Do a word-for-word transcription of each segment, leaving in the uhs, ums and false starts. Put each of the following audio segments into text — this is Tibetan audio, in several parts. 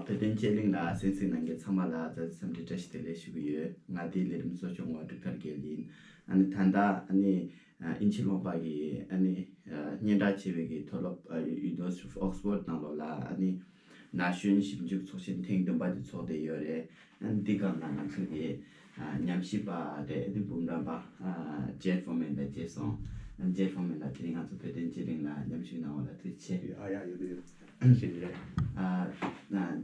བོད་དོན་དཔྱད་གླེང་ལ་གསན་གཟིགས་གནང་མཁན་ཚང་མ་ལ་མཛའ་བརྩེ་འཚམས་འདྲི་བཀྲ་ཤིས་བདེ་ལེགས་ཞུ་གི་ཡོད། ང་འདིའི་ལས་རིམ་གཙོ་སྐྱོང་བ་འབྲུག་ཐར་རྒྱལ་ཡིན། ཨ་ནི་ད་ལྟ་ཨ་ནི་ཨ་དབྱིན་ཇི་ལུང་པ་གི་ཨ་ནི་ཨ་སྙན་གྲགས་ཆེ་བའི་གི་མཐོ་སློབ་ཨ་University of Oxford ནང་ལོགས་ལ་ཨ་ནི་ན་གཞོན་ཞིབ་འཇུག་ཚོགས་ཆེན་ཐེངས་བདུན་པ་དེ་ཚོགས་བསྡད་ཡོད་རེད། ཨ་ནི་འདི་སྒང་ལ་ང་ཚོ་གི་ཨ་ཉམས་ཞིབ་པ་རེད། ཨ་ནི་འབུམ་རམས་པ་ཨ་ཇེ་ཧྥོ་མན་ལགས་མཇལ་སོང་། ཨ་ནི་ཇེ་ཧྥོ་མན་ལགས་དེ་རིང་ང་ཚོ་བོད་དོན་དཔྱད་གླེང་ལ་མཉམ་ཞུགས་གནང་བ་ལ་ཐུགས་རྗེ་ཆེ། ཡ་ཡ་ཡོད་ཡོད། ཞེས་རེད། ཨ་ན་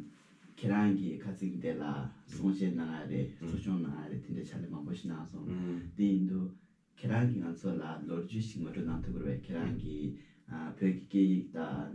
ཁྱེད་རང་གིས་ཁ་སང་དེ་ལ་གསུང་བཤད་གནང་ཡ་རེད། ཨུམ། གཙོ་སྐྱོང་གནང་ཡ་རེད། དེ་འདྲ་ཕྱག་ལས་མང་པོ་ཞིག་གནང་སོང་། ཨུམ། དེ་ཡིན་དུས་ཁྱེད་རང་གིས་ང་ཚོ་ལ་ལོ་རྒྱུས་ཤིག་ངོ་སྤྲོད་གནང་ཐུབ་ཀྱི་རེད་པས། ཁྱེད་རང་གིས་ཨ་བོད་ཀྱི་སྐད་ཡིག་དང་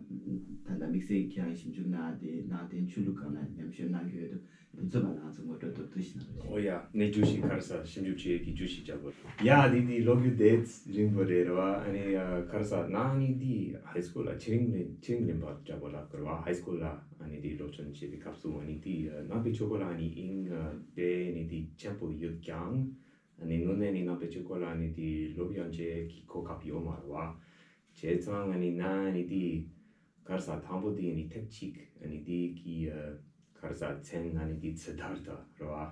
ད་ལྟ་དམིགས་བསལ་གྱི་ཁྱེད་རང་ཞིབ་འཇུག་གནང་དེ་ནང་བསྟན་ཆོས་ལུགས་སྒང་ལ་ཉམས་ཞིབ་གནང་གི་ཡོད་དུས། དེ་ཚོ་ལ་ང་ཚོ་ངོ་སྤྲོད་ཏོག་ཙམ་ཞིག་གནང་རོགས། ཨོ་ཡ། གནས་རྒྱུ་ཞིག་ག་རེ་ཟ་ཞིབ་འཇུག་བྱེད་ཀྱི་རྒྱུ་ཞིག་རྒྱབ་པ་རེད། ཡ་འདི་འདི་ལོ་རྒྱུས་དེ་རིང་པོ་རེད་རེད་པ། ཨ་ནི་ཨ་ག་རེ་ཟ་ན་ཨ་ནི་འདི་ཧའི་སི་ཁུལ་ལ་ཆེ་རིང་རིང་ཆེ་རིང་རིང་པ་རྒྱབ་པ་ལ་གོ་རེད་པ། ཧའི་སི་ཁུལ་ལ་ཨ་ནི་འདི་སློབ་སྦྱོང་བྱེད་པའི་སྐབས་སུ་ཨ་ནི་འདི་ཨ་ནང་པའི་ཆོས་སྐོར་ལ་ཨ་ནི་དབྱིངས་ཨ་དཔེ་ཨ་ནི་འདི་ཆེན་པོ་ཡོད་ཀྱང་། ཨ་ནི་དངོས་གནས་ནི་ནང་པའི་ཆོས་སྐོར་ལ་ཨ་ནི་འདི་སློབ་སྦྱོང་བྱེད་ཀྱི་གོ་སྐབས་ཡོད་མ་རེད་པ། བྱས་ཙང་ཨ་ནི་ན་ཨ་ནི་འདི་ག་རེ་ཟ་དང་པོ་འདི་ཨ་ནི་ཐེབས་གཅིག་ཨ་ནི་འདི་གི་ཨ་ག་རེ་ཟ་མཚན་ཨ་ནི་འདི་སིདྡྷཱརྠ་རེད་པ།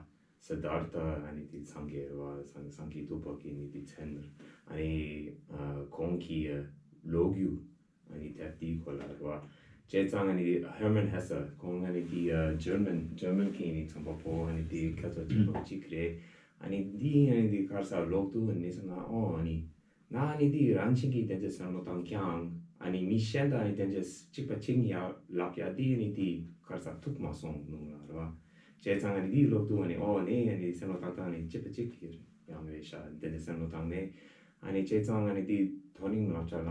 སིདྡྷཱརྠ་ཨ་ནི་འདི་སངས་རྒྱས་རེད་པ། སངས་སངས་རྒྱས་རྫོགས་པ་གི་ཨ་ནི་འདི་མཚན། ཨ་ནི་ཨ་ཁོང་གི་ཨ་ལོ་རྒྱུས་ཨ་ནི་ད་འདིའི་སྐོར་ལ་རེད་པ། བྱས་ཙང་ཨ་ནི་ཧེར་མན་ཧེ་སེ་ཁོང་ཨ་ནི་འདི་ཨ་ཇར་མན་ཇར་མན་གི་ཨ་ནི་རྩོམ་པ་པོ་ཨ་ནི་འདི་སྐད་ཆ་གཅིག་པོ་གཅིག་རེད། ཨ་ནི་འདི་ཨ་ནི་འདི་ག་རེ་ཟ་ཀློག་དུས་ཨ་ནི་སེམས་ལ་ཨོ་ཨ་ནི། ང་ཨ་ནི་འདི་རང་བཞིན་གྱིས་བདེན་འཛིན་བསམ་བློ་བཏང་ཀྱང་ཨ་ནི་མི་གཞན་དང་ཨ་ནི་བདེན་འཛིན་གཅིག་པ་གཅིག་ཡར་ལབ་ཡ་འདི་ཨ་ནི་འདི་ག་རེ་ཟ་ཐུག་མ་སོང་ནོ་ལ་རེད་པ། བྱས་ཙང་ཨ་ནི་འདི་ཀློག་དུས་ཨ་ནི་ཨོ་ནི་ཨ་ནི་བསམ་བློ་བཏང་སྟངས་ནི་གཅིག་པ་གཅིག་ཡང་རེད་ཤག་བདེན་འཛིན་བསམ་བློ་བཏང་ནས། ཨ་ནི་བྱས་ཙང་ཨ་ནི་འདི་མཐོ་རིམ་བསླབ་བྱ་ལ་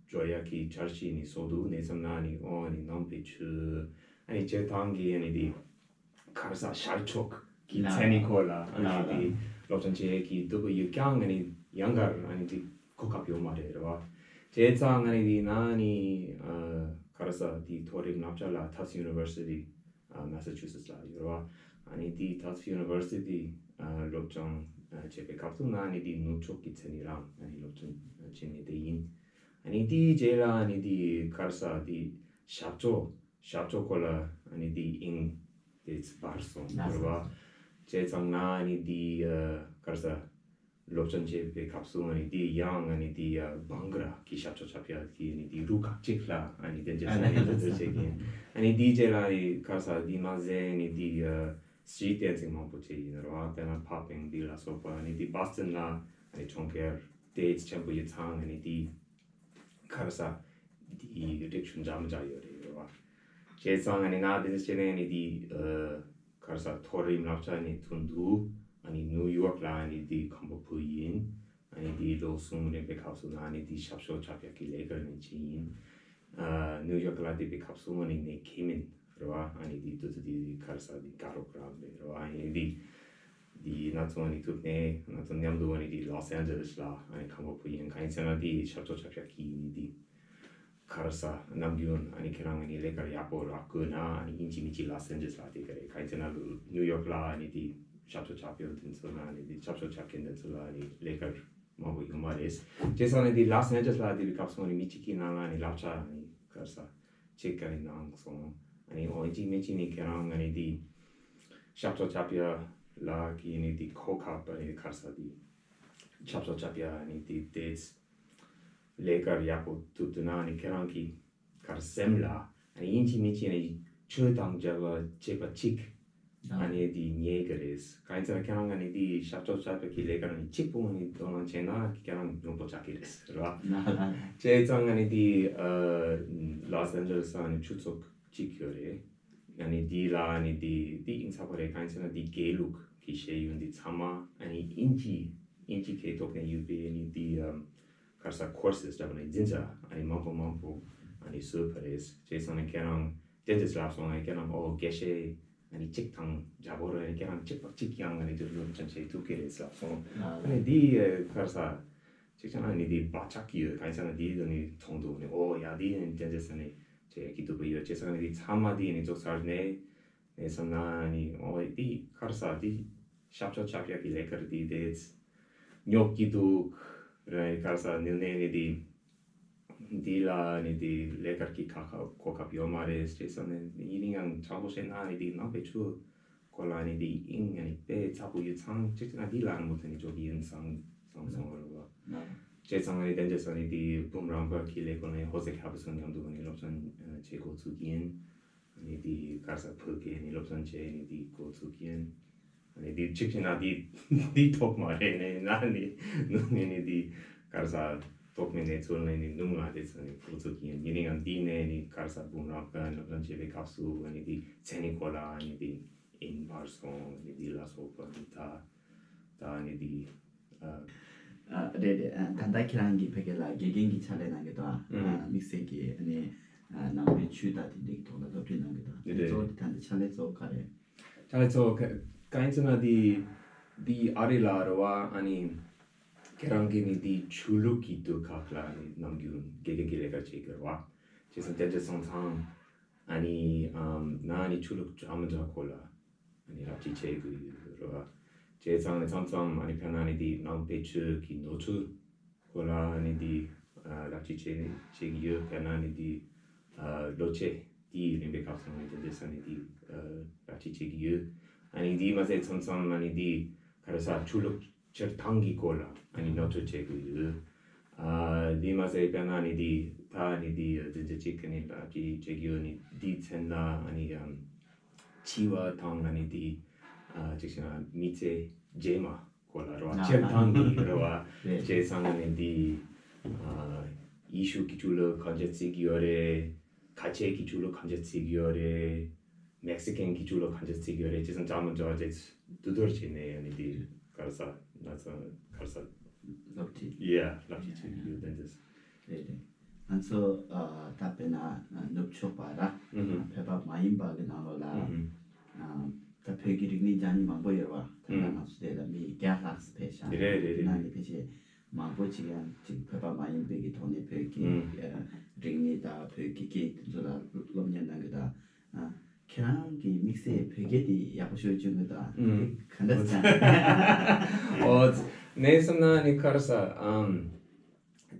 འཇོག་ཡ་གི་འཆར་གཞི་ནི་བཟོ་འདུག་ནས་བསམ་ན་ཨ་ནི་ཨོ་ཨ་ནི་ནང་པའི་ཆོས་ཨ་ནི་སྤྱིར་བཏང་གི་ཨ་ནི་འདི། ག་རེ་ཟ་ཤར་ཕྱོགས་ཀྱི་ལ་མཚན་ཉིད་སྐོར་ལ་ཨ་ལ་ནི་ལ་དེ་སློབ་སྦྱོང་བྱེད་ཀྱི་འདོད་པ་ཡོད་ཀྱང་ཨ་ནི་ཡང་གར་ཨ་ནི་དེ་གོ་སྐབས་ཡོད་མ་རེད་རེད་པ། བྱས་ཙང་ཨ་ནི་དེ་ན་ཨ་ནི་ཨ་ག་རེ་ཟ་དེ་མཐོ་རིམ་བསླབ་བྱ་ལ་Tufts University ཨ་Massachusetts ལ་ཡོད་རེད་པ། ཨ་ནི་དེ་Tufts University ཨ་སློབ་སྦྱོང་ཨ་བྱེད་པའི་སྐབས་སུ་ན་ཨ་ནི་དེ་ནུབ་ཕྱོགས་ཀྱི་མཚན་ཉིད་རང་ཨ་ནི་སློབ་སྦྱོང་བྱེད་མཁན་དེ་ཡིན། ཨ་ནི་དེའི་རྗེས་ལ་ཨ་ནི་དེ་ག་རེ་ཟ་དེ་ཞབས་ཕྱོགས། ཞབས་ཕྱོགས་སྐོར་ལ་ཨ་ནི་དེ་དབྱིངས་དེ་སྦར་སོང་ལགས་རེད་པ། བྱས་ཙང་ན་ཨ་ནི་དེ་ཨ་ག་རེ་ཟ་སློབ་སྦྱོང་བྱེད་པའི་སྐབས་སུ་ཨ་ནི་དེ་ཡང་ཨ་ནི་དེ་ཨ་བྷང་ག་ར་གི་ཞབས་ཕྱོགས་ཁྱབ་ཡ་གི་ཨ་ནི་དེ་རུ་ཁག་ཅིག་ལ་ཨ་ནི་དེ་འདྲ་ཨ་ནི་ས་ནས་དེ་ཚོ་བྱེད་ཀྱིན། ཨ་ནི་དེའི་རྗེས་ལ་ཨ་ནི་ག་རེ་ཟ་དེ་མ་ཟད་ཨ་ནི་དེ་ཨ་street dancing མང་པོ་བྱེད་ཡིན་རེད་པ། དེ་ན་popping འདི་ལ་སོགས་པ་ཨ་ནི་དེ་Boston ལ་ཨ་ནི་གྲོང་ཁྱེར་སྟེ་ཆེན་པོ་ཡིན་ཙང་ཨ་ནི་དེ། ག་རེ་ཟ། དེའི་རིགས་ཆུང་འདྲ་མི་འདྲ་ཡོད་རེད་རེད་པ། བྱས་ཙང་ཨ་ནི་ན་དེ་འདྲ་བྱས་ནས་ཨ་ནི་དེ་ཨ་ག་རེ་ཟ་མཐོ་རིམ་བསླབ་བྱ་ནས་ཐོན་འདུག་ཨ་ནི་ནིའུ་ཡོག་ལ་ཨ་ནི་དེ་ཁང་པ་ཕུལ་ཡིན། ཨ་ནི་དེ་ལོ་གསུམ་རིང་པའི་སྐབས་སུ་ན་ཨ་ནི་དེ་ཞབས་ཕྱོགས་ཁྱབ་ཡག་གི་ལས་ཀ་ནས་བྱས་ཡིན། ཨ་ནིའུ་ཡོག་ལ་བསྡད་པའི་སྐབས་སུ་ཨ་ནི་ངའི་ཁེ་མིན་རེད་པ། ཨ་ནི་དེ་དུས་ཚོད་དེ་ག་རེ་ཟ་དེ་དགའ་རབ་རབ་རེད་རེད་པ། ཨ་ནི་དེ། འདི་ན་ཚོང་ནི་ཐུག་ནས་ང་ཚོ་མཉམ་དུ་ཨ་ནི་འདི་ལོས་ཨན་ཇེ་ལེས་ལ་ཨ་ནི་ཁང་པ་ཕུ་ཡིན། གང་ཡིན་ཟེར་ན་འདི་ཞབས་ཏོག་ཆ་ཕྱག་གི་ནི་འདི་ག་རེ་ཟ་ནམ་རྒྱུན་ཨ་ནི་ཁྱེད་རང་ཨ་ནི་ལས་ཀར་ཡག་པོ་རག་དགོས་ན་ཨ་ནི་ཨིན་ཅི་མིན་ཅི་ལོས་ཨན་ཇེ་ལེས་ལ་དེ་ག་རེད། གང་ཡིན་ཟེར་ན་ནིའུ་ཡོག་ལ་ཨ་ནི་འདི་ཞབས་ཏོག་ཆ་ཕྱག་དེ་ཚོ་ལ་ཨ་ནི་འདི་ཞབས་ཏོག་ཆ་མཁན་དེ་ཚོ་ལ་ཨ་ནི་ལས་ཀར་མང་པོ་ཡོད་མ་རེད། བྱས་ཙང་ནི་འདི་ལོས་ཨན་ཇེ་ལེས་ལ་དེ་བའི་སྐབས་སུ་ཨ་ནི་མི་གཅིག་གི་ནང་ལ་ཨ་ནི་བསླབ་བྱ་ཨ་ནི་ག་རེ་ཟ་ཅིག་ག་རེ་གནང་སོང་། ཨ་ནི་ཨོ་ཨིན་ཅི་མིན་ཅི་ནི་ཁྱེད་རང་ཨ་ནི་འདི་ཞབས་ཏོག་ཆ་ཕྱག་ལ་གི་ནི་འདི་གོ་སྐབས་ཨ་ནི་ག་རེ་ཟ་འདི་ཞབས་ཏོག་ཆ་ཕྱག་ཨ་ནི་འདི་དེ་ལས་ཀར་ཡག་པོ་ཐུབ་ཐུབ་ན་ཨ་ནི་ཁྱེད་རང་གི་ག་རེ་སེམས་ལ་ཨ་ནི་ཨིན་ཅི་མིན་ཅི་ནི་ཆོས་དང་འབྲེལ་བ་བྱེད་པ་གཅིག་ཨ་ནི་འདི་ཉེ་གི་རེད། གང་ཡིན་ཟེར་ན་ཁྱེད་རང་ཨ་ནི་འདི་ཞབས་ཏོག་ཆ་ཕྱག་གི་ལས་ཀ་ནི་གཅིག་པོ་ནི་དོ་སྣང་བྱས་ན་ཁྱེད་རང་སྙོམས་པོ་ཆགས་ཀྱི་རེད་རེད་པ། བྱས་ཙང་ཨ་ནི་འདི་ཨ་ལོས་ཨན་ཇེ་ལེས་ཨ་ནི་ཆོས་ཚོགས་གཅིག་ཡོད་རེད། ཨ་ནི་འདི་ལ་ཨ་ནི་འདི་འདི་ཨིན་ཚ་པ་རེད། གང་ཡིན་ཟེར་ན་འདི་དགེ་ལུགས་ཀྱི་ཤེས་ཡོན་འདི་ཚང་མ་ཨ་ནི་ཨིན་ཇི་ཨིན་ཇི་སྐད་ཐོག་ནས་ཡོད་པའི་ཨ་ནི་འདི་ཨམ་ག་རེ་ཟ་ཁོར་སེས་འདྲ་པོ་ནི་འཛིན་གྲྭ་ཨ་ནི་མང་པོ་མང་པོ་ཨ་ནི་བཟོས་པ་རེད། བྱས་ཙང་ནི་ཁྱེད་རང་དེ་འདྲ་ལབ་སོང་ང་ཁྱེད་རང་ཨོ་དགེ་བཤེས་ཨ་ནི་གཅིག་དང་རྒྱལ་པོ་རེད། ཁྱེད་རང་གཅིག་པ་གཅིག་ཀྱང་ཨ་ནི་དེ་ལུགས་ཅན་བྱེད་ཐུབ་ཀྱི་རེད་ལབ་སོང་། ཨ་ནི་འདི་ག་རེ་ཟ་གཅིག་ཀྱང་ཨ་ནི་འདི་བག་ཆགས་ཀྱི་ཡོད། གང་ཡིན་ཟེར་ན་འདི་དུ་ནི་མཐོང་འདུག་ནི་ཨོ་ཡ་འདི་ནི་དེ་འདྲ་ཟེར་ནི་བྱེད་ཀྱི་འདུག་པ་ཡོད། བྱས་ཙང་ནི་འདི་ཚང་མ་འདི་ནི་རྫོགས་ཚར་ནས་ནས་བསམ་ན་ནི་ཨོ་འདི་ག་རེ་ཟ་འདི་ཞབས་ཏོག་ཆ་ཕྱག་གི་ལས་ཀར་འདི་དེ་ཉོབ་ཀྱི་འདུག་རེད། ག་རེ་ཟ་ནི་ནས་ནི་འདི། འདི་ལ་ནི་འདི་ལས་ཀར་གྱི་ཁག་ཁག་གོ་སྐབས་ཡོད་མ་རེད་ཅེས་ཟེར་ནས། ཡིན་ནའང་དྲང་པོ་བཤད་ན་ནི་འདི་ནང་པའི་ཆོས་སྐོར་ལ་ནི་འདི་དབྱིངས་ནི་དཔེ་ཚ་པོ་ཡོད་ཙང་། གཅིག་བྱས་ན་འདི་ལ་ནི་མུ་མཐུད་ནས་འཇོག་གི་ཡིན་བསམ་བསམ་སོང་བ་རེད་བ། བྱས་ཙང་ནི་དེ་འདྲ་ས་ནི་འདི་འབུམ་རམས་པ་གི་ལས་ཁུངས་ནས་ཧོ་ཟེ་ཁ་པ་སོང་མཉམ་དུ་ནི་སློབ་སྦྱོང་བྱེད་འགོ་ཚུགས་ཀྱི་ཡིན། ནི་འདི་ག་རེ་ཟ་བོད་སྐད་ནི་སློབ་སྦྱོང་བྱས་ནི་འདི་འགོ་ཚུགས་ཀྱི་ཡིན། ནི་འདི་གཅིག་བྱས་ན་འདི་འདི་ཐོག་མ་རེད། ནི་ན་ནི་ནུབ་ནས་ནི་འདི་ག་རེ་ཟ་ཐོག་མའི་གནས་ཚུལ་ནི་ནི་ནུབ་ང་དེ་ཚོ་ནི་འགོ་ཚུགས་ཀྱི་ཡིན། ཡིན་ནའང་འདི་ནས་ནི་ག་རེ་ཟ་འབུམ་རམས་པ་སློབ་སྦྱོང་བྱེད་པའི་སྐབས་སུ་ནི་འདི་མཚན་ནི་གོ་ལ་ནི་འདི་ཨིན་བར་སོང་ནི་འདི་ལ་སོགས་པ་ནི་ད་ད་ནི་འདི་ཨ། ཨ། རེད་རེད། ཨ། ད་ལྟ་ཁྱེད་རང་གིས་ཕ་གི་ལ་དགེ་རྒན་གྱི་ཕྱག་ལས་གནང་གི་འདུག་ཨ། ཨ། དམིགས་བསལ་གྱི་ཨ་ནི་ཨ་ནང་པའི་ཆོས་དང་དེ་འདྲའི་ཐོག་ལ་སློབ་ཁྲིད་གནང་གི་འདུག། དེ་རེད། གཙོ་བོ་དེ་ད་ལྟ་ཕྱག་ལས་གཙོ་བོ་ག་རེ། ཕྱག་ལས་གཙོ་བོ་ག་གང་ཡིན་ཟེར་ན་འདི་འདི་ཨ་རི་ལ་རེད་བ། ཨ་ནི་ཁྱེད་རང་གིས་ནི་འདི་ཆོས་ལུགས་ཀྱི་དུས་ཁག་ལ་ནི་ནམ་རྒྱུན་དགེ་རྒན་གྱི་ལས་ཀ་བྱེད་ཀྱི་རེད་བ། བྱས་ཙང་དེ་འདྲ་སོང་ཙང་ཨ་ནི་ཨམ་ན་ནི་ཆོས་ལུགས་འདྲ་མི་འདྲ་སྐོར་ལ་ཨ་ནི་བསླབ་ཁྲིད་བྱེད་དགོས་ཡོད་རེད་བ། བྱས་ཙང་ནི་མཚམས་མཚམས་ཨ་ནི་དཔེར་ན་ནི་འདི་ནང་པའི་ཆོས་ཀྱི་ནོར་འཁྲུལ་སྐོར་ལ་ཨ་ནི་འདི་ཨ་བསླབ་ཁྲིད་བྱེད་བྱེད་ཀྱི་ཡོད། དཔེར་ན་ནི་འདི་ཨ་ལོ་ཕྱེད་འདི་རིམ་པའི་སྐབས་སུ་ནི་དེ་འདྲ་ས་ནི་འདི་ཨ་བསླབ་ཁྲིད་བྱེད་ཀྱི་ཡོད། ཨ་ནི་འདི་མ་ཟད་མཚམས་མཚམས་ཨ་ནི་འདི་ག་རེ་ཟ་ཆོས་ལུགས་སྤྱིར་བཏང་གི་སྐོར་ལ་ཨ་ནི་ནོར་འཁྲུལ་བྱེད་དགོས་ཡོད། ཨ་འདི་མ་ཟད་དཔེར་ན་ནི་འདི་ད་ནི་འདི་འཛིན་གྲྭ་གཅིག་གི་ནི་བསླབ་ཁྲིད་བྱེད་ཀྱི་ཡོད། ནི་འདི་མཚན་ལ་ཨ་ནི་ཨམ་འཆི་བ་དང་ཨ་ནི་འདི་ཨ་གཅིག་བྱས་ན་མི་ཚེ་རྗེས་མ་སྐོར་ལ་རེད་བ། ཨ་སྤྱིར་བཏང་གི་རེད་བ། རེད། བྱས་ཙང་ཨ་ནི་འདི་ཨ་ཡེ་ཤུ་གི་ཆོས་ལུགས་གང་ཅི་བརྩི་གི་ཡོད་རེད། ཁ་ཆེ་གི་ཆོས་ལུགས་གང་ཅི་བརྩི་གི་ཡོད་རེད། མེག་སི་ཀན་གྱི་ཆོས་ལུགས་གང་ཅི་བརྩི་གི་ཡོད་རེད། ཅེས་སོགས་འདྲ་མི་འདྲ་བ་བཅས་བསྡུ་སྡུར་བྱས་ནས་ཨ་ནི་འདི་ག་རེ་ཟ་ན་ཚ་ག་རེ་ཟ། སློབ་ཁྲིད། ཡ་སློབ་ཁྲིད་བྱེད་ཀྱི་ཡོད། དེ་འདྲ། རེད་རེད། ང་ཚོ་ཨ་ད་དཔེར་ན་ནུབ་ཕྱོགས་པ་ར་ཨུ་ཧུམ། བོད་པ་མ་ཡིན་པ་གི་ནང་ལོགས་ལ་ཨུ་ཧུམ། ཨ་ད་བོད་ཀྱི་རིག་གནས་སྦྱང་མཁན་མང་པོ་ཡོད་པ། ད་ལྟ་ཨུ་ང་ཚོ་དེ་ལ་མི་བརྒྱ་ལྷག་ཙམ་ཕེབས་ཤག། རེད་རེད་རེད། ནང་ནས་ཕལ་ཆེར་མང་པོ་ཅིག་ཡང་ཅིག་བོད་པ་མ་ཡིན་པའི་གི་ཐོག་ནས་བོད་ཀྱི་ཨུ། ཨ་རིག་གནས་དང་བོད་ཀྱི་སྐད་དེ་ཚོ་ལ་སློབ་གཉེར་གནང་གི། ད་ཨ་ཁྱེད་རང་གི་དམིགས་བསལ་བོད་སྐད་དེ་ཡག་པོ་ཤོད་བཅུག་གི་འདུག། ཨ་ཨུ། ག་འདྲ་ཟེར། ཨོ་ནས་སོང་ན་ནི་ག་རེ་ཟ་ཨམ།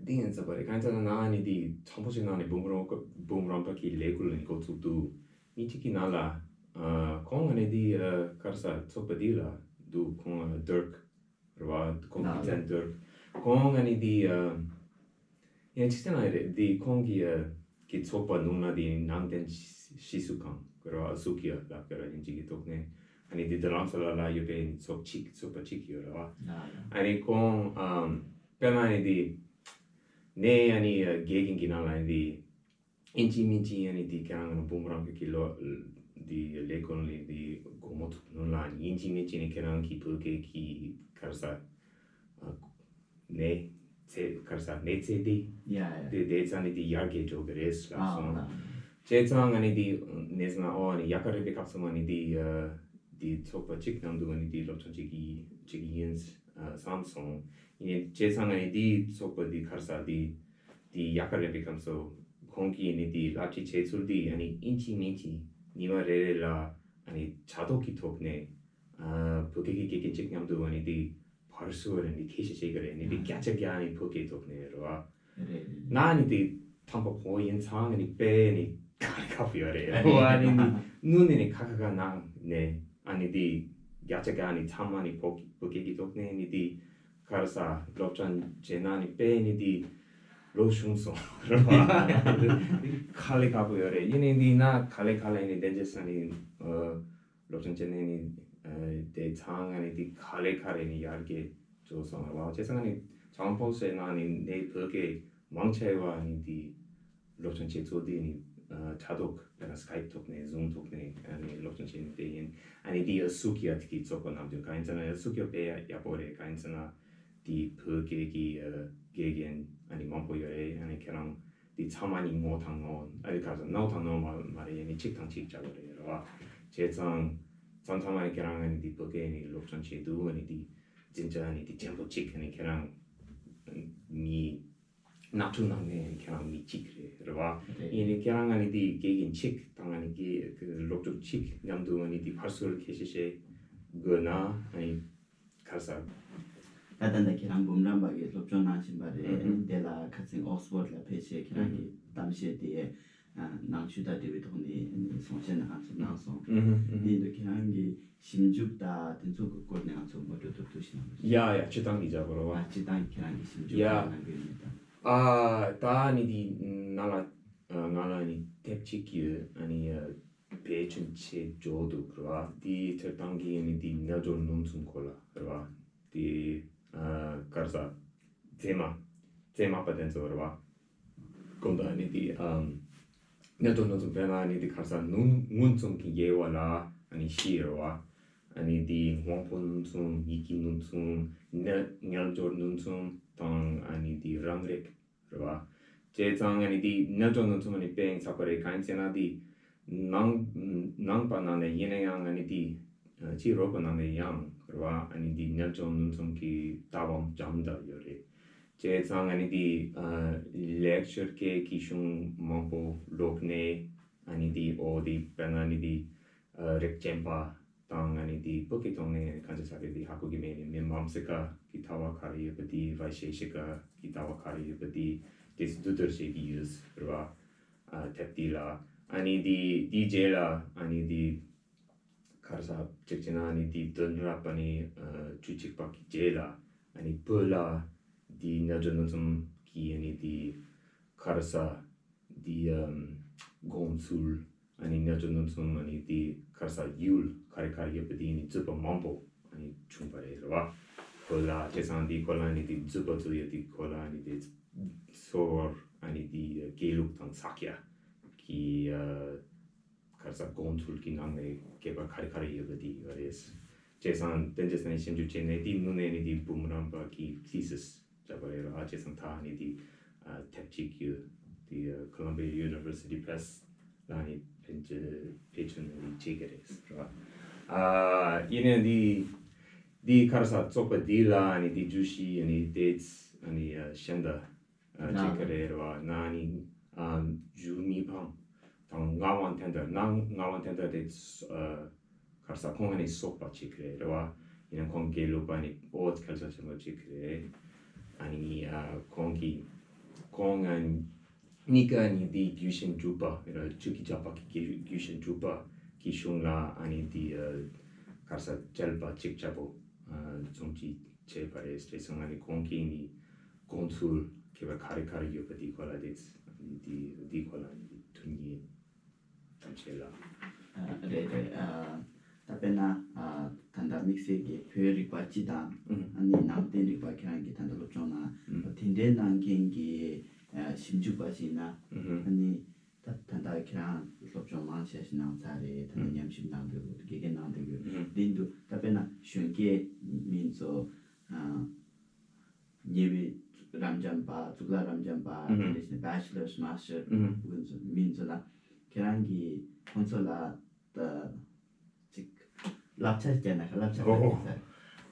འདི་ཡིན་ས་པ་རེད། གང་ཡིན་ཟེར་ན་ནི་འདི་དྲང་པོ་ཞིག་ནང་ནས་འབུམ་རམས་པ་འབུམ་རམས་པ་གི་ལས་འགུལ་ནི་འགོ་ཚུགས་འདུག། མི་གཅིག་གི་ནང་ལ་ཨ་ཁོང་ཨ་ནི་འདི་ཨ་ག་རེ་ཟ་ཚོགས་པ་འདི་ལ་འདུག། ཁོང་ཨ་ཌར་ཀི་རེད་བ། ཁོང་གི་ཨ་ཚན་ཌར་ཀི། ཁོང་ཨ་ནི་འདི་ཨ་ཡང་གཅིག་ཅན་ཨ་རེད། འདི་ཁོང་གི་ཨ་གི་ཚོགས་པ་ནང་ལ་འདི་ནང་བསྟན་ཤེས་ཤེས་སུ་ཁང་རེད་བ། ཨ་སུ་ཀི་ཡ་ལབ་ཀྱི་རེད། དབྱིན་ཇི་གི་ཐོག་ནས། ཨ་ནི་འདི་རྡ་རམ་ས་ལ་ལ་ཡོད་པའི་ཚོགས་གཅིག་ཚོགས་པ་གཅིག་ཡོད་རེད་བ། ཨ་ནི་ཁོང་ཨམ་དཔེར་ན་ཨ་ནི་འདི་ནས་ཨ་ནི་དགེ་རྒན་གྱི་ནང་ལ་ཨ་ནི་འདི་ཨིན་ཇི་མིན་ཇི་ཨ་ནི་འདི་ཁྱེད་རང་ལ་འབུམ་རམས་པའི་གི་ལོ་འདི་ལས་ཁུངས་ལ་འདི་སྒོ་མོ་ཐུག་ནོ་ལ། ཨིན་ཇི་མིན་ཇི་ནི་ཁྱེད་རང་གི་བོད་སྐད་ཀྱི་ག་རེ་ཟ་ཨ་ནས་ཚེ་ག་རེ་ཟ་ནས་ཚེ་འདི་ཡ་ཡ། དེ་དེ་ཚ་ནི་འདི་ཡར་རྒྱས་འགྲོ་གི་རེད་ལབ་ཨ་སོང་། ཨ། བྱས་ཙང་ཨ་ནི་འདི་ནས་ཟེར་ན་ཨོ་ཨ་ནི་ཡག་ག་རེད་པའི་སྐབས་སུ་ཨ་ནི་འདི་ཨ་འདི་ཚོགས་པ་གཅིག་ནང་དུ་ཨ་ནི་འདི་སློབ་སྦྱོང་བྱེད་ཀྱི་བྱེད་ཀྱི་ཡིན་ཨ་བསམ་སོང་། ཡིན་བྱས་ཙང་ཨ་ནི་འདི་ཚོགས་པ་འདི་ག་རེ་ཟ་འདི་འདི་ཡག་ག་རེད་པའི་སྐབས་སུ་ཁོང་གིས་ནི་འདི་བསླབ་ཁྲིད་བྱེད་ཚུལ་འདི་ཨ་ནི་ཨིན་ཅི་མིན་ཅི་ཉི་མ་རེ་རེ་ལ་ཨ་ནི་དྲ་ཐོག་གི་ཐོག་ནས་ཨ་བོད་སྐད་ཀྱི་དགེ་རྒན་གཅིག་མཉམ་དུ་ཨ་ནི་འདི་བར་སུ་ཨ་ནི་འདི་ཁྱད་བཤད་བྱེད་ཀྱི་རེད། ནི་འདི་བརྒྱ་ཆ་བརྒྱ་ནི་བོད་སྐད་ཐོག་ནས་རེད་བ། རེད་རེད། ན་ནི་འདི་ཐང་པ་གོ་ཡིན་ཚང་ནི་དཔེ་ནི་ཁ་ལི་ཁ་པོ་ཡོད་རེད། ཨོ་ཨ་ནི་ནི་ནུ་ནི་ནི་ཁ་ཁ་ཁ་ནང་ནས་ཨ་ནི་འདི་བརྒྱ་ཆ་བརྒྱ་ནི་ཚང་མ་ནི་བོད་བོད་སྐད་ཀྱི་ཐོག་ནས་ནི་འདི་ག་རེ་ཟ་སློབ་སྦྱོང་བྱས་ན་ནི་དཔེ་ནི་འདི་ལོ་ཆུང་སོང་རེད་བ། ཁ་ལི་ཁ་པོ་ཡོད་རེད། ཡིན་ནི་འདི་ན་ཁ་ལི་ཁ་ལི་ནི་དེ་འདྲ་ས་ནི་ཨ་སློབ་སྦྱོང་བྱས་ནས་ནི་ཨ་དེ་ཚང་ང་ནི་འདི་ག་ལེ་ག་རེ་ནི་ཡར་རྒྱས་འགྲོ་སོང་རེད་བ། བྱས་ཙང་ནི་དྲང་པོ་བཤད་ན་ནི་ནས་བོད་སྐད་མང་ཆེ་བ་ནི་འདི་སློབ་སྦྱོང་བྱེད་ཚུལ་འདི་ནི་ཨ་དྲ་ཐོག་དཔེར་ན་སི་ཀའིབ་ཐོག་ནས་ཟུམ་ཐོག་ནས་ཨ་ནི་སློབ་སྦྱོང་བྱས་ནས་དེ་ཡིན། ཨ་ནི་འདི་ཨ་སུ་ཀི་ཡ་ཐིག་གི་ཚོགས་པ་རྣམས་ཀྱི་གང་ཡིན་ཟེར་ན་ཨ་སུ་ཀི་ཡ་དཔེ་ཡག་ཡག་པོ་རེད། གང་ཡིན་ཟེར་ན་འདི་བོད་སྐད་ཀྱི་ཨ་དགེ་རྒན་ཨ་ནི་མང་པོ་ཡོད་རེད། ཨ་ནི་ཁྱེད་རང་འདི་ཚང་མ་ནི་ངོ་དང་ངོ་ཨ་རི་ཁ་ས་ནོ་དང་ནོ་མ་མ་རེད། ཡ་ནི་གཅིག་དང་གཅིག་བྱ་བ་རེད་རེད་བ། བྱས་ཙང་ཚང་ཚང་མ་ནི་ཁྱེད་རང་ཨ་ནི་འདི་བོད་སྐད་ནི་སློབ་སྦྱོང་བྱེད་དུས་ཨ་ནི་འདི་འཛིན་གྲྭ་ནི་འདི་ཆེན་པོ་གཅིག་ཨ་ནི་ཁྱེད་རང་མི་ནག་ཕྲུག་ནང་ནས་ཁྱེད་རང་མི་གཅིག་རེད་རེད་བ། རེད། ཡིན་ནི་ཁྱེད་རང་ཨ་ནི་འདི་དགེ་རྒན་གཅིག་དང་ཨ་ནི་དགེ་སློབ་ཕྲུག་གཅིག་མཉམ་དུ་ཨ་ནི་འདི་ཕར་ཚུར་ཁྱད་བཤད་བྱེད་དགོས་ན་ཨ་ནི་ག་རེ་ཟ། ད་ལྟ་ད་ཁྱེད་རང་འབུམ་རམས་པ་གི་སློབ་སྦྱོང་གནང་བཞིན་པ་རེད། ཨ་ནི་དེ་ལ་ཁ་སང་ཨོག་སི་ཕོར་ཌ་ལ་ཕེབས་བྱས་ཁྱེད་རང་གི་གཏམ་བཤད་དེ་ནང་ཆོས་དང་འབྲེལ་བའི་ཐོག་ནས་གསུང་བཤད་གནང་གནང་སོང་། དེ་ཡིན་དུས་ཁྱེད་རང་གི་ཞིབ་འཇུག་དང་དེ་ཚོ་གི་སྐོར་ནས་ང་ཚོ་ངོ་སྤྲོད་ཐུབ་ཐུབ་ཞིག་གནང་རོགས་ཞུ། ཡ་ཡ། སྤྱིར་བཏང་གི་བྱ་བ་རོ་བ། ཨ། སྤྱིར་བཏང་ཁྱེད་རང་གི་ཞིབ་འཇུག་ཡ། གནང་གི་ཡོད་མེད་དང་། ཨ། ད་ནི་འདི་ནང་ལ་ང་ལ་ནི་དེབ་ཅིག་གི་ཨ་ནི་བེད་སྤྱོད་བྱེད་འཇོག་འདུག་རེད་བ། དེའི་ཐད་གཏོང་གི་ནི་འདི་རྣལ་འབྱོར་སྣང་གསུམ་སྐོར་ལ་རེད་བ། དེ་ཨ་ག་རེ་ཟ། ཚད་མ། ཚད་མ་པ་དེ་ཚོ་རེད་བ། གོང་དུ་ནི་དེ་ཨམ། རྣལ་འབྱོར་སྣང་གསུམ་དཔེར་ན་ནི་དེ་ག་རེ་ཟ། མངོན་མངོན་སུམ་གྱི་དབྱེ་བ་ལ་ཨ་ནི་བཞི་རེད་བ། ཨ་ནི་དེ་དབང་པོ་སྣང་གསུམ། ཡིད་ཀྱི་སྣང་གསུམ། རྣལ་རྣལ་འབྱོར་སྣང་གསུམ་དང་ཨ་ནི་དེ་རང་རིག་རེད་བ། བྱས་ཙང་ཨ་ནི་དེ་རྣལ་འབྱོར་སྣང་གསུམ་ཨ་ནི་དཔེ་ཡིན་ཚ་པོ་རེད། གང་ཡིན་ཟེར་ན་དེ་ནང་ནང་པ་ནང་ནས་ཡིན་ན་ཡང་ཨ་ནི་དེ་ཕྱི་རོལ་པ་ནང་ནས་ཡང་རེད་བ། ཨ་ནི་དེ་རྣལ་འབྱོར་སྣང་གསུམ་གྱི་ལྟ་བའམ་སྦྱངས་བསྡད་ཡོད་རེད། བྱས་ཙང་ཨ་ནི་དེ་ལེགས་སྦྱར་སྐད་ཀྱི་གཞུང་མང་པོ་ཀློག་ནས་ཨ་ནི་དེ་འོ་དེ་དཔེར་ན་ཨ་ནི་དེ་རིགས་ཅན་པ་དང་ཨ་ནི་དེ་བོད་སྐད་ཐོག་ནས་གང་ཅི་ཟེར་དེ་ཧ་གོ་གི་མེད་ནས། མི་མ་སི་ཀ་གི་ལྟ་བ་ག་རེ་ཡོད་པ་དེ། བའི་ཤེ་ཤི་ཀ་གི་ལྟ་བ་ག་རེ་ཡོད་པ་དེ། དེ་ཚོ་བསྡུ་བསྡུར་བྱེད་ཀྱི་ཡོད་རེད་བ། ཨ། དེབ་དེ་ལ་ཨ་ནི་དེ་དེའི་རྗེས་ལ་ཨ་ནི་དེ་ག་རེ་ཟ་གཅིག་བྱས་ན་ཨ་ནི་དེ་དོན་རབ་པ་ནི་ཨ་བཅུ་གཅིག་པ་གི་རྗེས་ལ་ཨ་ནི་བོད་ལ་དེ་རྣལ་འབྱོར་སྣང་གསུམ་གྱི་ཨ་ནི་དེ་ག་རེ་ཟ། དེ་ཨམ་དགོངས་ཚུལ། ཨ་ནི་རྣལ་འབྱོར་སྣང་གསུམ་ཨ་ནི་དེ་ག་རེ་ཟ་ཡུལ་ག་རེ་ག་རེ་ཡོད་པ་དེ་ནི་རྫུས་པ་མང་པོ་ཨ་ནི་བྱུང་བ་རེད་རེད་བ། ཁོ་ལ་བྱས་ཙང་དེ་ཁོ་ལ་ཨ་ནི་དེ་རྫུས་པ་ཚོ་ཡོད་དེ་ཁོ་ལ་ཨ་ནི་དེ་སོ་སོར་ཨ་ནི་དེ་དགེ་ལུགས་དང་ས་སྐྱ་གི་ཨ་ག་རེ་ཟ་དགོངས་ཚུལ་གྱི་ནང་ནས་སྐྱེས་པ་ག་རེ་ག་རེ་ཡོད་པ་དེ་ཡོད་རེད། བྱས་ཙང་དེ་འདྲ་ས་ནས་ཞིབ་འཇུག་བྱས་ནས་དེ་ནུ་ནས་ནི་དེ་འབུམ་རམས་པ་གི་ཐི་སིས་བྱས་པ་རེད་ར། བྱས་ཙང་ད་ནི་དེ་ཨ་དེབ་ཅིག་ཡོད། དེ་ཨ་Columbia University Press ལ་ནི་ཕན་ཆད་ཕེབས་བྱུང་ནས་ནི་བྱེད་ཀྱི་རེད་ར། ཨ་ཡིན་ནའི་དེ་དེ་ག་རེ་ཟ་ཚོགས་པ་འདི་ལ་ནི་དེ་བརྗོད་གཞི་ནི་དེ་ནི་ཨ་ཤན་ད་ཨ་ཅིག་ག་རེ་རེད་བ། ན་ནི་ཨ་ཇུ་མི་ཕང་དང་ངག་དབང་ཐན་ཏར། ན་ངག་དབང་ཐན་ཏར་དེ་ཨ་ག་རེ་ཟ་ཁོང་ནི་སོག་པ་ཅིག་རེད་རེད་བ། ཡིན་ན་ཁོང་དགེ་ལུགས་པ་ནི་ཨོ་ཁ་ས་ཆེན་པོ་ཅིག་རེད། ཨ་ནི་ཨ་ཁོང་གིས་ཁོང་ཨ་གཉིས་ཀ་ནི་དེ་རྒྱུད་ཆེན་དྲུག་པ་རེད་བ། ཆོས་ཀྱི་ཇག་པ་གི་རྒྱུད་ཆེན་དྲུག་པ་གི་གཞུང་ལ་ཨ་ནི་དེ་ཨ་ག་རེ་ཟ་དཔྱད་པ་ཅིག་བྱ་པོ་ཨ་རྩོམ་ཅིག་བྱས་པ་རེད། བྱས་ཙང་ང་ནི་ཁོང་གིས་ནི་དགོངས་ཚུལ་ཁྱད་པར་ག་རེ་ག་རེ་ཡོད་པ་དེའི་སྐོར་ལ་དེ་ནི་དེ་དེའི་སྐོར་ལ་ནི་ཐུགས་ཉིད་གཏམ་བཤད་ལ། ཨ་རེད་རེད། ཨ་ད་དཔེར་ན་ཨ་ད་ལྟ་དམིགས་བསལ་གྱི་བོད་རིག་པ་སྤྱི་དང་ཨ་ནི་ནང་བསྟན་རིག་པ་ཁྱེད་རང་གིས་ད་ལྟ་སློབ་སྦྱོང་གནང་། དེ་འདྲའི་གནང་མཁན་གྱི་ཨ་ཞིབ་འཇུག་པ་ཞིག་ཡིན་ན་ཨ་ནི། ད་ད་ལྟ་ཁྱེད་རང་སློབ་སྦྱོང་མང་ཆེ་ཞིག་གནང་ཚར་རེད། ད་ལྟ་ཉམས་ཞིབ་གནང་འདུག་དགེ་རྒན་གནང་འདུག་ཡོད། འདི་འདུག་ད་དཔེར་ན་གཞོན་སྐྱེས་མི་ཚོ་ཨ་ཉེ་བའི་རབ་འབྱམས་པ། གཙུག་ལག་རབ་འབྱམས་པ། དེ་འདྲ་ཞིག་Bachelor's Master་ཀུན་ཚོ་མི་ཚོ་ལ་ཁྱེད་རང་གིས་ཁོང་ཚོ་ལ་ད་ཅིག་བསླབ་བྱ་བྱས་ན་བསླབ་བྱ་ཨོ་ཧོ།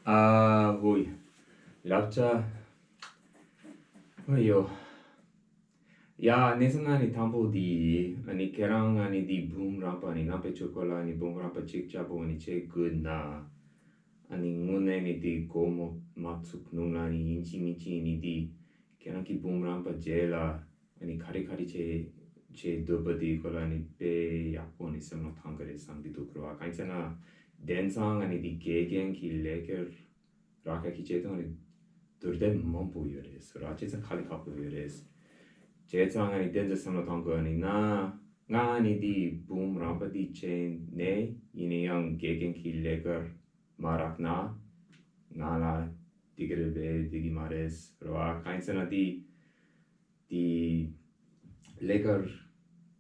ཨ་ཧོ་ཡ། བསླབ་བྱ་ཨོ་ཡོ། ཡ། གནས་ཚུལ་ན་ནི་དང་པོ་འདི་ཨ་ནི་ཁྱེད་རང་ཨ་ནི་འདི་འབུམ་རམས་པ་ནི་ནང་པའི་ཆོས་སྐོར་ལ་ནི་འབུམ་རམས་པ་གཅིག་ཅག་པོ་ནི་བྱེད་དགོས་ན་ཨ་ནི་དངོས་གནས་ནི་འདི་སྒོ་མོ་མ་ཚུགས་ནུང་ལ་ནི་ཡིན་གཅིག་མིན་གཅིག་ནི་འདི་ཁྱེད་རང་གི་འབུམ་རམས་པ་རྗེས་ལ་ཨ་ནི་ག་རེ་ག་རེ་བྱེད་བྱེད་འདོད་པ་འདི་སྐོར་ལ་ནི་དཔེ་ཡག་པོ་ནི་བསམ་བློ་བཏང་གི་རེད་བསམ་གི་འདུག་གི་རེད་བ། གང་ཡིན་ཟེར་ན་དེང་སང་ཨ་ནི་འདི་དགེ་རྒན་གྱི་ལས་ཀར་རག་ཡ་གི་བྱེད་སྟངས་ནི་དུར་དེབ་མང་པོ་ཡོད་རེད་ཟེར་ར། བྱས་ཙང་ཁ་ལི་ཁག་པོ་ཡོད་རེད། བྱས་ཙང་ང་ནི་དེ་ཚོ་བསམ་བློ་གཏོང་དགོས་ནི་ན། ང་ནི་འདི་འབུམ་རམས་པ་འདི་བྱས་ནས་ཡིན་ན་ཡང་དགེ་རྒན་གྱི་ལས་ཀར་མ་རག་ན་ང་ལ་འགྲིག་གི་རེད་པས་འགྲིག་གི་མ་རེད་ཟེར་བ། གང་ཡིན་ཟེར་ན་འདི་དེ་ལས་ཀར་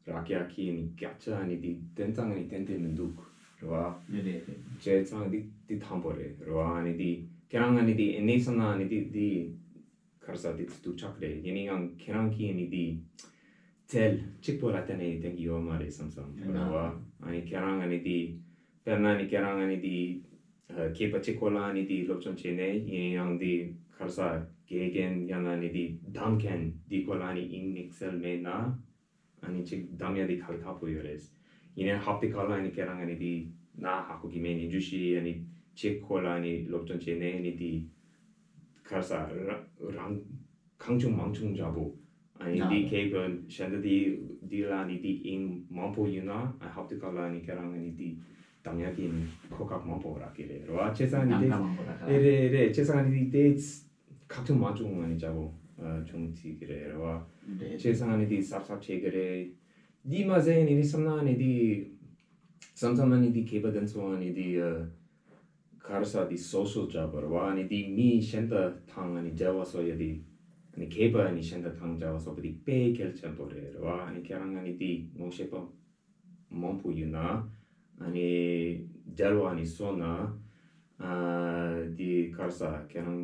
རག་ཡག་གི་ནི་བརྒྱ་ཆ་ནི་དེ་ཏན་ཏན་ནི་ཏན་ཏན་མི་འདུག་རེད་བ། རེད་རེད། བྱས་ཙང་འདི་འདི་དང་པོ་རེད་རེད་བ། ནི་དེ་ཁྱེད་རང་ནི་དེ་གནས་ས་ན་ནི་དེ་དེ་ག་རེ་ཟ་དེ་སྡུག་ཅག་རེད། ཡིན་ན་ཡང་ཁྱེད་རང་གིས་ནི་དེ་རྩལ་གཅིག་པོ་ལ་བརྟེན་ནས་བསྟན་གྱི་ཡོད་མ་རེད་བསམ་བསམ་རེད་བ། ཨ་ནི་ཁྱེད་རང་ནི་དེ་དཔེར་ན་ནི་ཁྱེད་རང་ནི་དེ་མཁས་པ་གཅིག་པོ་ལ་ནི་དེ་སློབ་སྦྱོང་བྱས་ནས་ཡིན་ཡང་དེ་ག་རེ་ཟ་དགེ་རྒན་ཡང་ན་ནི་དེ་གདམ་མཁན་དེ་ཁོ་ལ་ནི་དབྱིངས་ནས་རྩལ་མེད་ན་ཨ་ནི་ཅིག་གདམ་ཡ་དེ་ཁག་ཁག་པོ་ཡོད་རེད། ཡིན་ནའི་ཧབ་དེ་ཁ་ལ་ནི་ཁྱེད་རང་ནི་དེ་ན་ཧ་གོ་གི་མེད་ནི་འཇུ་ཤི་ཨ་ནི་གཅིག་ཁོ་ལ་ནི་སློབ་སྦྱོང་བྱས་ནས་ནི་དེ་ ག་རེ་ཟ་ར་རང་གང་བྱུང་མང་བྱུང་འདྲ་པོ། ཨ་ནི་འདི་ཁེ་པ་གཞན་དག་འདི་འདི་ལ་ནི་འདི་ཨིན་མང་པོ་ཡོད་ན་ཨ་ཧབ་ཏེ་ཀ་ལ་ནི་ཁྱེད་རང་ནི་འདི་དང་ཡག་གི་ནི་ཁོ་ཁག་མང་པོ་རག་གི་རེད་རོ། ཨ་བྱས་ཙང་ནི་འདི་ཨེ་རེད་རེད། བྱས་ཙང་ནི་འདི་དེ་ཁག་ཐུག་མ་བྱུང་ང་ནི་འདྲ་པོ་བྱུང་ཚིག་གི་རེད་རོ། བྱས་ཙང་ནི་འདི་གཟབ་གཟབ་བྱེད་གི་རེད། འདི་མ་ཟད་ནི་ནི་བསམ་ན་ནི་འདི་བསམ་བསམ་ན་ནི་འདི་ཁེ་པ་དེ་ཚོ་ནི་འདི་ག་རེ་ཟ་འདི་སོ་སོ་འདྲ་པོ་རེད་བ། ཨ་ནི་འདི་མི་གཞན་དང་ཐང་ཨ་ནི་འབྲེལ་བ་བཟོ་ཡ་འདི་ཨ་ནི་ཁེ་པ་ཨ་ནི་གཞན་དང་ཐང་འབྲེལ་བ་བཟོ་བ་འདི་དཔེ་གལ་ཆེན་པོ་རེད་རེད་བ། ཨ་ནི་ཁྱེད་རང་ཨ་ནི་འདི་ངོ་ཤེས་པ་མང་པོ་ཡོད་ན་ཨ་ནི་འབྲེལ་བ་ཨ་ནི་བཟོ་ན་ཨ་འདི་ག་རེ་ཟ་ཁྱེད་རང་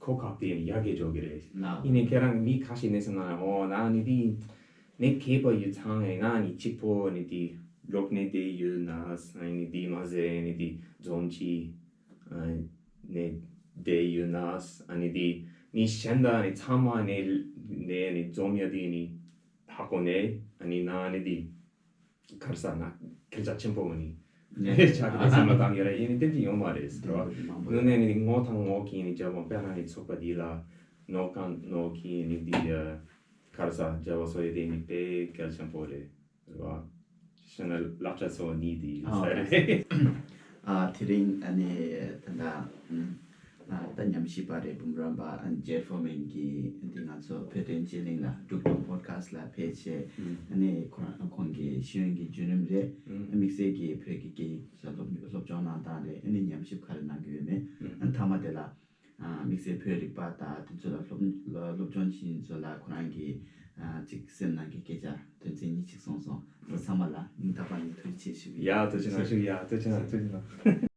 ཁོ་ཁག་དེ་ཡག་གི་འཇོག་གི་རེད། ཡིན་ནའི་ཁྱེད་རང་མི་ཁ་ཤས་ནས་སེམས་ན་ཨོ་ན་ནི་འདི་ནས་ཁེ་པ་ཡོད་ཚང་ཨེ་ན་ནི་གཅིག་པོ་ནི་དེ་ལོག་ནས་བསྡད་ཡོད་ན་ཨ་ནི་དེ་མ་ཟད་ནི་དེ་འཛོམས་ཀྱི་ཨ་ནས་བསྡད་ཡོད་ན་ཨ་ནི་དེ་ནི་གཞན་དག་ནི་ཚང་མ་ནས་ནས་ནི་འཛོམས་ཡ་དེ་ནི་ཧ་གོ་ནས་ཨ་ནི་ན་ནི་དེ་ག་རེ་ཟ་ན་སྐད་ཆ་ཆེན་པོ་ནི་ཆགས་ཀྱི་བསམ་བློ་བཏང་ཡོད་རེད། ཡིན་ནི་ཏན་ཏན་ཡོང་མ་རེད་ཟེར་བ། དངོས་གནས་ནི་དེ་ངོ་དང་ངོ་གི་ནི་འབྲེལ་བ་དཔེར་ན་ནི་ཚོགས་པ་འདི་ལ་ནོ་གང་ནོ་གི་ནི་དེ་ག་རེ་ཟ་འབྲེལ་བ་བཟོ་ཡས་དེ་ནི་དཔེ་གལ་ཆེན་པོ་རེད་ཟེར་བ། བྱས་ན་བསླབ་བྱ་གཙོ་བོ་གཉིས་དེ་ཡིན་ས་རེད། ཨ་དེ་རིང་ཨ་ནི་ད་ལྟ་ཨ་ད་ཉམས་ཞིབ་པ་རེད་འབུམ་རམས་པ་ཨ་ནི་ཇེར་ཧྥོ་མན་གྱིས་འདི་ང་ཚོ་བོད་དོན་སྤྱི་གླིང་ལ་འབྲུག་སྒྲོན་པོ་ཌི་ཁ་སི་ཊི་ལ་ཕེབས་བྱས་ཨ་ནི་ཁོ་རང་ཁོང་གི་ཤེས་ཡོན་གྱི་བརྒྱུད་རིམ་རེད། དམིགས་བསལ་གྱི་བོད་ཀྱི་སྐད་ཡིག་སློབ་སློབ་སྦྱོང་གནང་སྟངས་རེད། ཨ་ནི་ཉམས་ཞིབ་ག་རེ་གནང་གི་ཡོད་མེད་ཨ་ནི་མཐའ་མ་དེ་ལ་ཨ་དམིགས་བསལ་བོད་རིག་པ་དང་དེ་ཚོ་ལ་སློབ་སློབ་སྦྱོང་བྱེད་མཁན་ཚོ་ལ་ཁོ་རང་གི་ཨ་ཅིག་སེམས་ནང་གི་སྐད་ཆ་དོན་ཚན་གཉིས་ཅིག་གསུངས་སོང་། ཚང་མ་ལ་སྙིང་ཐག་པ་ནས་ཐུགས་རྗེ་ཆེ་ཞུ་གི་ཡ། ཐུགས་རྗེ་གནང་ཞུ་གི་ཡ། ཐུགས་རྗེ་གནང་། ཐུགས་རྗེ་གནང་།